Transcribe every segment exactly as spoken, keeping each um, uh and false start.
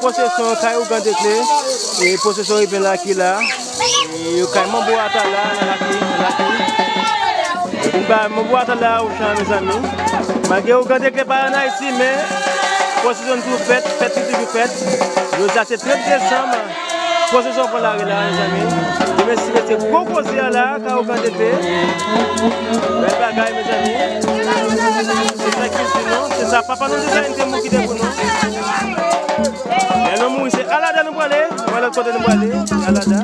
Pwosesyon kay Ougan Dekle, e pwosesyon rive Laki la, e kay Manbo Ata la, nan Laki, nan Laki. Epi ba Manbo Ata la, Ochan, mezanmi. Malgre Ougan Dekle pa an Ayiti, men pwosesyon toujou fèt, fèt li toujou fèt. Jodi a se trant desanm, pwosesyon pran lari la, mezanmi. Demen si Dye vle se gwo koze a la, kay Ougan Dekle. Bèl bagay, mezanmi. Se sa kilti nou, se sa papa nou deja te mou kite pou nou. Lè nou mouri, se Alada nou prale. Mwen lòt kote nou prale, Alada.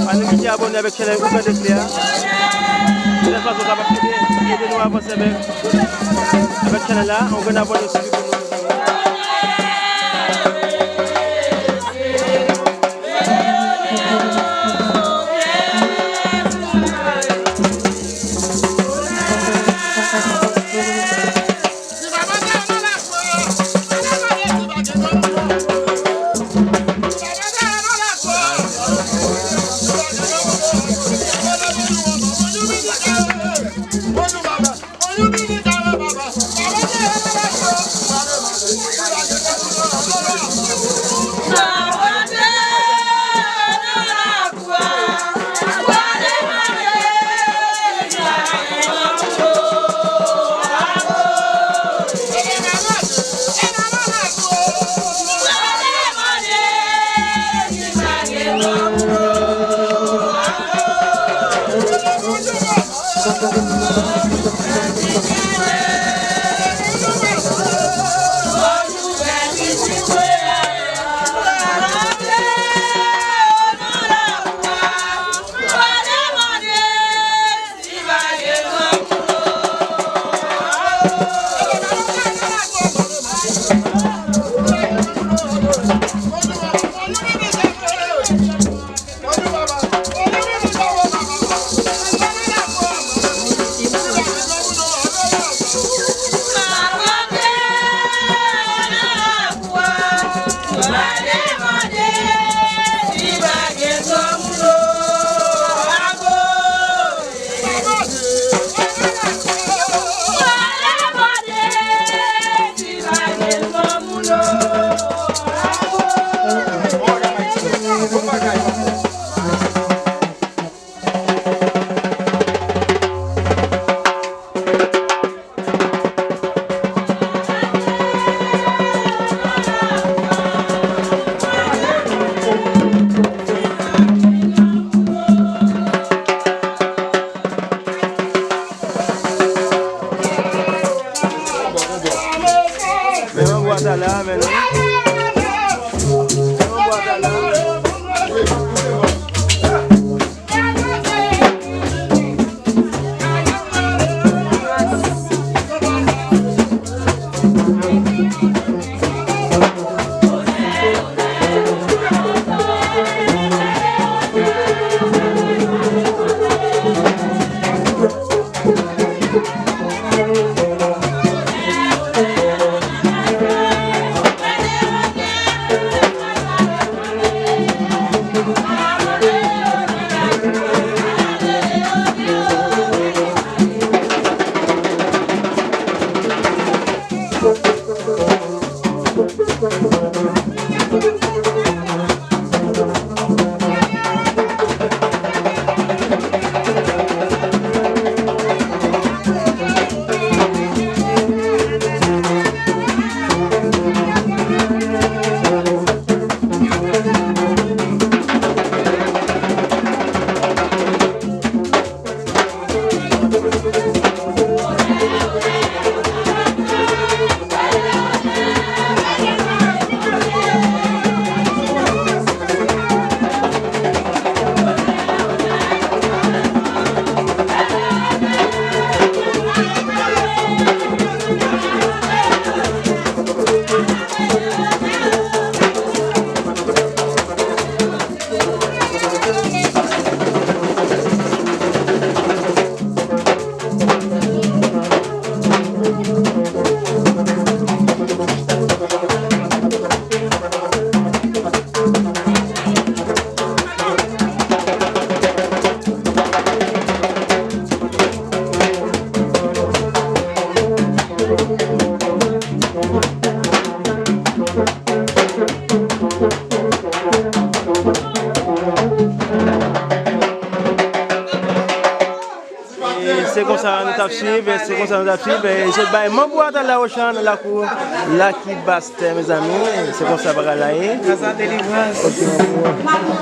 Pa neglije abòne avèk chanèl Ougan Dekle a. De tèl fason w kapab ede, ede nou avanse avèk, avèk chanèl la. Yon grenn abòne sou YouTube nou. Men yon bwat a la, men non. Men yon bwat a la. Chive, se konsa nou t ap chive. Se bay manbo a talè Ochan nan lakou Lucky Bastè, mezanmi. Se konsa bagay la ye. Gras a delivrans. Ok, manbo.